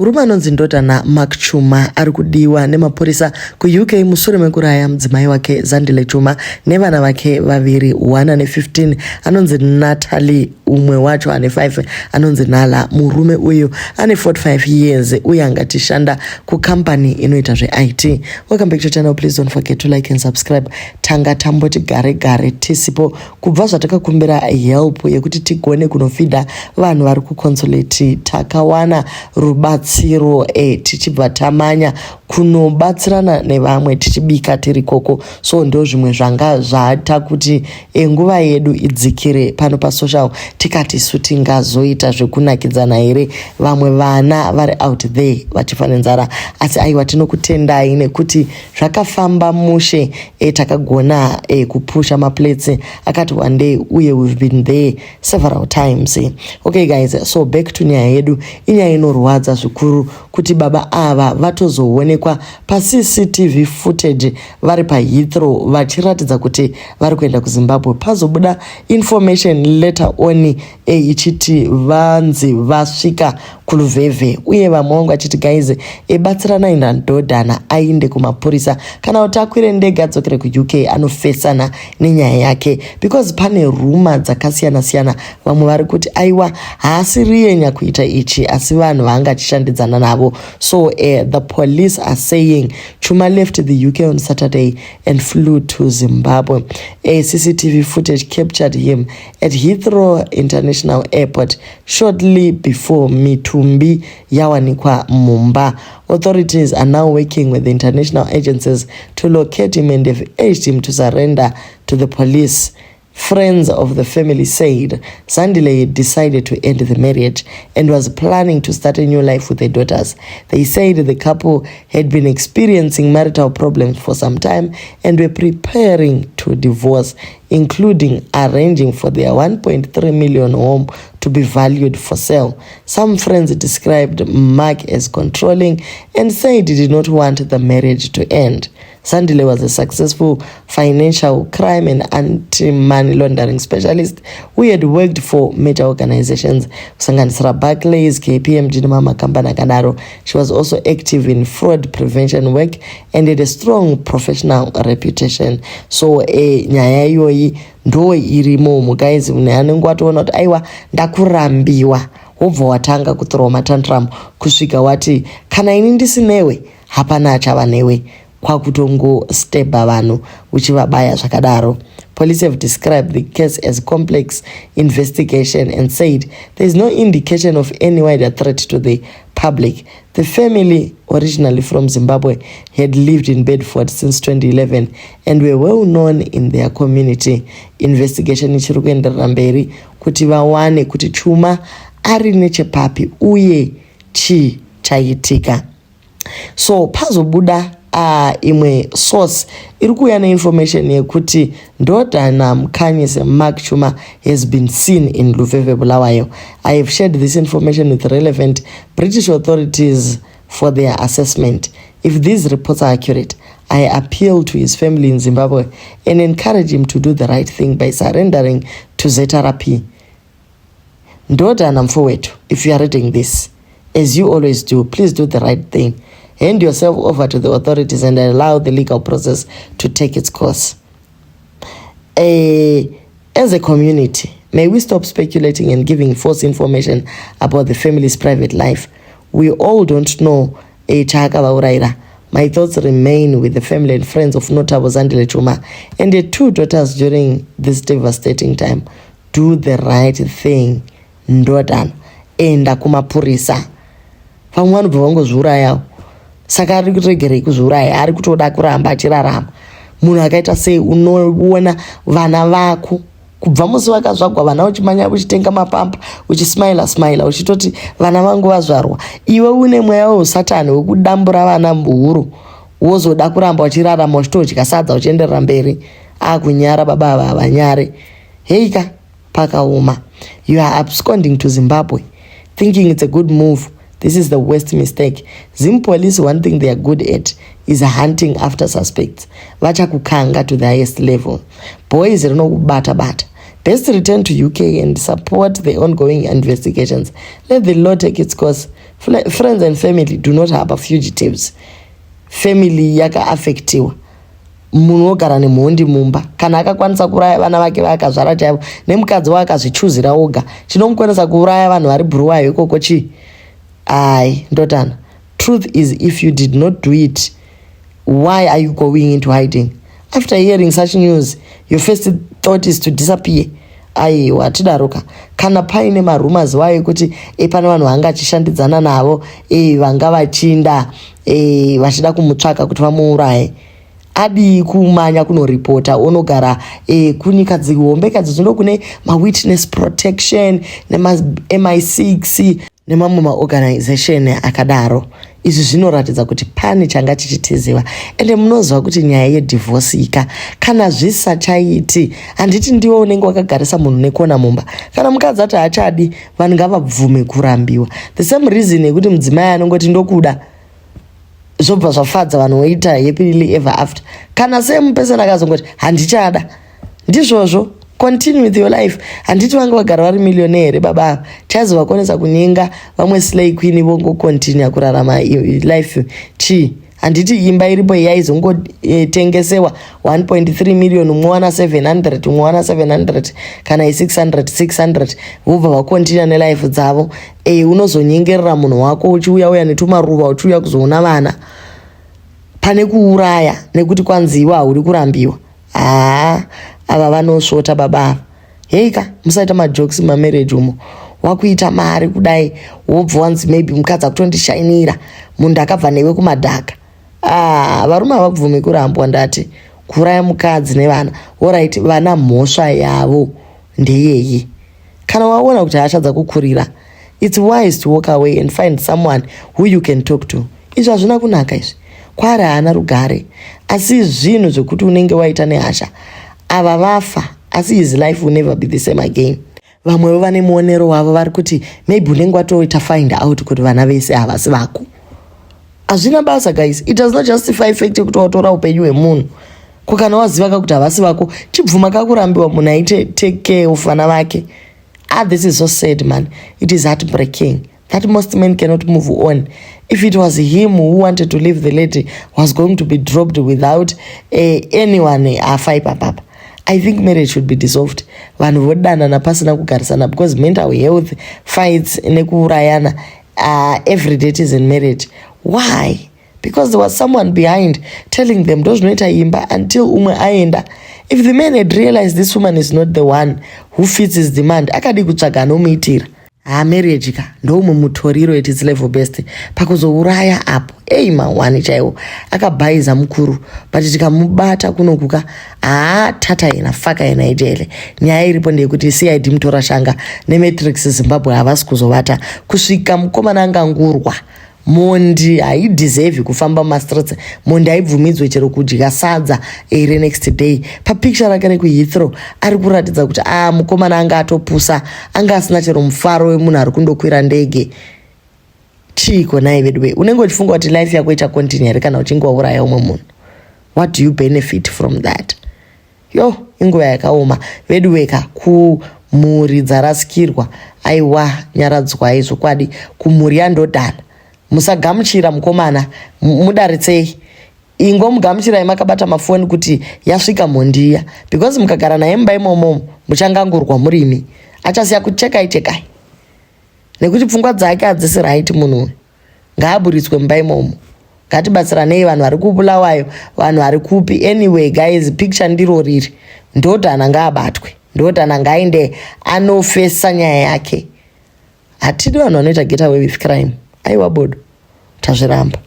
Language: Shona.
Murume anonzi Ndodana Mark Chuma ari kudiwa nemapurisa kuUK mushure mekuraya mudzimai wake Zandile Chuma nevana vake vaviri, 1 ane 15 anonzi Natalie, umwe wacho ane 5 anonzi Nala. Murume uyu ane 45 years uye angatishanda kukambani inoita zveIT. Welcome back to channel. Please don't forget to like and subscribe. Tanga tamboti gare gare tisipo kubva zvatakakumbira help yekuti tigone kunofidha vanhu vari kuconsulate. Takawana rubatsiro tichibva tamanya kunobatsirana nevamwe tichibika tiri koko. So ndo zvimwe zvanga zvaita kuti nguva yedu idzikire pano pasocial. Tikati isu tingazoita zvekunakidzana here vamwe vana vari out there vachifa nenzara? Asi aiwa, tinokutendai nekuti zvakafamba mushe. Takagona kupusha maplates akati one day uye we've been there several times. Okay guys, so back to nyaya yedu. Inyaya inorwadza zvikuru kuti baba ava vatozoonekwa paCCTV footage vari paHeathrow vachiratidza kuti vari kuenda kuZimbabwe. Pazobuda information later on ichiti vanzi vasvika kuLuveve, uye vamwe vangu vachiti, "Guys, batsiranai naNdodana ainde kumapurisa kana kuti akwire ndege adzokere kuUK anofesana nenyaya yake," because pane rumour dzakasiyana-siyana. Vamwe vari kuti aiwa, haasi riye nyakuita ichi, asi vanhu vaanga achishandidzana navo. So the police are saying Chuma left the UK on Saturday and flew to Zimbabwe. A CCTV footage captured him at Heathrow International Airport shortly before mitumbi yawanikwa mumba. Authorities are now working with the international agencies to locate him and have urged him to surrender to the police. Friends of the family said Zandile had decided to end the marriage and was planning to start a new life with her daughters. They said the couple had been experiencing marital problems for some time and were preparing to divorce, including arranging for their 1.3 million home to be valued for sale. Some friends described Mark as controlling and said he did not want the marriage to end. Zandile was a successful financial crime and anti-money laundering specialist who had worked for major organizations kusanganisira Barclays, KPMG nemamwe makambani akadaro. She was also active in fraud prevention work and had a strong professional reputation. So nyaya iyoyi ndo irimo, guys. Munhu anenge watoona kuti aiwa, ndakurambiwa, wobva watanga kuthrowa matantrum kusvika wati kana ini ndisinewe hapana achava newe, kwakutongostabha vanhu uchivabaya zvakadaro. Police have described the case as complex investigation and said there is no indication of any wider threat to the public. The family, originally from Zimbabwe, had lived in Bedford since 2011 and were well known in their community. Investigation ichiri kuenderera mberi kuti vawane kuti Chuma ari nechepapi uye chii chaitika. So pazobuda imwe source iri kuuya neinformation yekuti Ndodana Mkhanyise Mark Chuma has been seen in Luveve, Bulawayo. I have shared this information with relevant British authorities for their assessment. If these reports are accurate, I appeal to his family in Zimbabwe and encourage him to do the right thing by surrendering to ZRP. Ndodana mfowethu, if you are reading this, as you always do, please do the right thing. Hand yourself over to the authorities and allow the legal process to take its course. As a community, may we stop speculating and giving false information about the family's private life. We all don't know chaakavaurayira. My thoughts remain with the family and friends of Notable Zandile Chuma and the two daughters during this devastating time. Do the right thing, ndodana. Enda kumapurisa. Vamwe vanobva vangozviurayawo. Saka ari kuregerei kuzviuraya? Ari kutoda kuramba achirarama. Munhu akaita sei? Unoona vana vako kubva musi vakazvagwa, vana uchimanya uchitenga mapampers, uchismaila smaila, uchitoti vana vangu vazvarwa. Iwe une mweya weusatani wekudambura vana huru, wozoda kuramba uchirarama uchitodya sadza uchienderera mberi. Akunyara baba ava, havanyare. Heika, pakaoma. You are absconding to Zimbabwe thinking it's a good move. This is the worst mistake. Zim police, one thing they are good at is hunting after suspects. Vachakukanga to the highest level. Boys rinokubata bata. Best return to UK and support the ongoing investigations. Let the law take its course. Friends and family do not harbor fugitives. Family yakaaffectiwa. Munhu wogara nemhondi mumba, kana akakwanisa kuuraya vana vake vaakazvara chaivo nemukadzi waakazvichuzira oga, chinomukwanisa kuuraya vanhu vari Bhuruwayo ikoko chii? Ai, ndotana. Truth is, if you did not do it, why are you going into hiding after hearing such news? Your first thought is to disappear. Aiwa, hatidaroka. Kana paine marumours wayo ekuti pane vanhu vanga achishandidzana navo, vanga vachinda vachida kumutsvaka kuti vamuuraye, adii kumanya kunoripota, onogara kunyika dzihombe kadzo ndo kune mawitness protection nema-MI6 nemamwe maorganization akadaro. Izvi zvinoratidza kuti pane changa chichitiziva. Ende munoziva kuti nyaya yedivorce ika, kana zvisachaiti, handiti ndiwe unenge wakagarisa munhu nekona mumba? Kana mukadzi ati haachadi, vanhu ngavabvume kurambiwa. The same reason yekuti mudzimai anongoti, "Ndokuda," zvobva zvafadza vanhu, voita happily ever after. Kana same person akazongoti, "Handichada," ndizvozvo, continue with your life. Handiti vanga vagara vari millionaire here baba ava? Chazovakonesa kunyenga vamwe slay queen, vongocontinue kurarama life chii? Handiti imba iripo yaizongotengesewa 1.3 million, umwe wana 700, umwe wana 700, kana i600 600, vobva vacontinue nelife dzavo. Unozonyengerera munhu wako uchiuya uya netumaruva, uchiuya kuzoona vana, pane kuuraya nekuti kwanziwa hauri kurambiwa. Haa, ava vanosvota baba ava. Heika, musaita majokes mumamarriage umo. Wakuita mari kudai, wobva wanzi maybe mukadzi akutondishainira, munhu akabva newe kumadhaka. Ah, varume havabvumi kurambwa. Ndati kuuraya mukadzi nevana, alright, vana mhosva yavo ndeyei? Kana waona kuti hasha dzakukurira, it's wise to walk away and find someone who you can talk to. Izvi hazvina kunaka izvi. Kwari haana rugare, asi zvinhu zvekuti unenge waita nehasha. Ava vafa, asi his life will never be the same again. Vamwewo vane muonero wavo, vari kuti maybe unenge watoita find out kuti vana vese havasi vako. Hazvina basa, guys. It does not justify fact yekuti watora upenyu hwemunhu. Ko kana waziva kakuti havasi vako, chibvuma kakurambiwa, munhu aite take care of vana vake. Ah, this is so sad, man. It is heartbreaking that most men cannot move on. If it was him who wanted to leave, the lady was going to be dropped without anyone afa ipapapa. I think marriage should be dissolved, vanhu vodanana pasina kugarisana, because mental health fights nekuurayana every day is in marriage. Why? Because there was someone behind telling them, "Ndo zvinoita imba," until umwe aenda. If the man had realized this woman is not the one who fits his demand, akadi kutsvaga anomuitira? Ha, marriage ka ndoumwe mutoriro at its level best. Pakuzouraya apo, ei, mawani chaiwo akabhaiza mukuru, but tikamubata kunokuka, haa, tata yena faka yena ijele. Nyaya iripo ndeyekuti CID Mutorashanga neMatrix Zimbabwe havasi kuzovata kusvika mukomana angangurwa. Mondi haideserve kufamba mumastreets. Mondi haibvumidzwe chero kudya sadza ere next day. Papicture rake rekuHeathrow ari kuratidza kuti a mukomana anga atopusa, anga asina chero mufaro wemunhu ari kundokwira ndege. Chiiko nai vedu wei? Unenge uchifunga kuti life yako ichacontinue here kana uchinge wauraya umwe munhu? What do you benefit from that? Yo, inguva yakaoma vedu weka. Kumhuri dzarasikirwa, aiwa, nyaradzwai zvokwadi. Kumhuri yandodhana, musagamuchira mukomana, mudaritsei, ingomugamuchirai makabata mafoni kuti yasvika mhondiya, because mukagara naye mumba imomo muchangangurwa murimi. Achasiya kuchekai chekai nekuti pfungwa dzake hadzisi right. Munhu uyu ngaaburitswe mumba imomo. Ngatibatsiranei, vanhu vari kuBulawayo, vanhu vari kupi. Anyway, guys, picture ndiro riri. Ndodhana ngaabatwe, ndodhana ngaaende anofesa nyaya yake. Hatidi vanhu vanoita get away with crime. Aiwa, bodo, tazviramba.